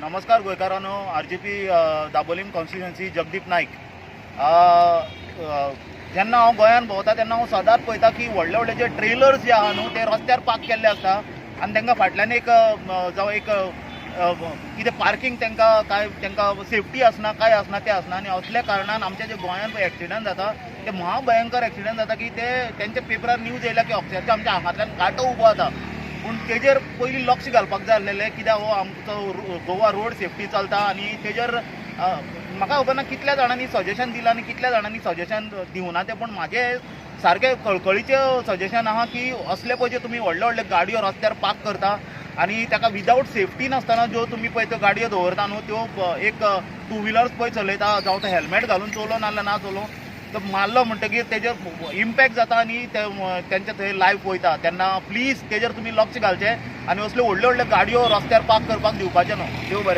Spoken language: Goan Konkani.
नमस्कार गोंयकारांनो. RGP Dabolim constituency, Jagdeep Naik. जेन्ना हांव गोंयांत भोंवता तेन्ना हांव सदांच पळयता की व्हडले व्हडले जे ट्रेलर्स जे आहा न्हू, ते रस्त्यार पार्क केल्ले आसता आनी तांकां फाटल्यान एक जावं एक कितें पार्किंग तांकां काय तांकां सेफ्टी आसना, काय आसना, तें आसना. आनी असल्या कारणान आमच्या जे गोंयांत पळय एक्सिडंट जाता, ते महाभयंकर एक्सिडंट जाता की ते तेंच्या पेपरार न्यूज येयल्या की अक्षरशा आमच्या आंगांतल्यान कांटो उबो जाता. पूण तेजेर पयलीं लक्ष घालपाक जाय आसलेलें, कित्याक हो आमचो गोवा रोड सेफ्टी चलता. आनी तेजेर म्हाका खबर ना कितल्या जाणांनी सजेशन दिलां आनी कितल्या जाणांनी सजेशन दिवना तें, पूण म्हाजें सारकें कळकळीचें सजेशन आहा की असले पळय जे तुमी व्हडले व्हडले गाडयो रस्त्यार पार्क करता आनी ताका विदावट सेफ्टी नासतना ज्यो तुमी पळय त्यो गाडयो दवरता न्हू, त्यो एक टू व्हिलर्स पळय चलयता, जावं तो हेल्मेट घालून चलोव नाल्यार ना चलोवं, तो मारलो म्हणटगीर तेजेर इम्पॅक्ट जाता आनी ते तेंचे थंय लायफ वयता. तेन्ना प्लीज तेजेर तुमी लक्ष घालचें आनी असल्यो व्हडल्यो व्हडल्यो गाडयो रस्त्यार पार्क करपाक दिवपाचें न्हू. देव बरें.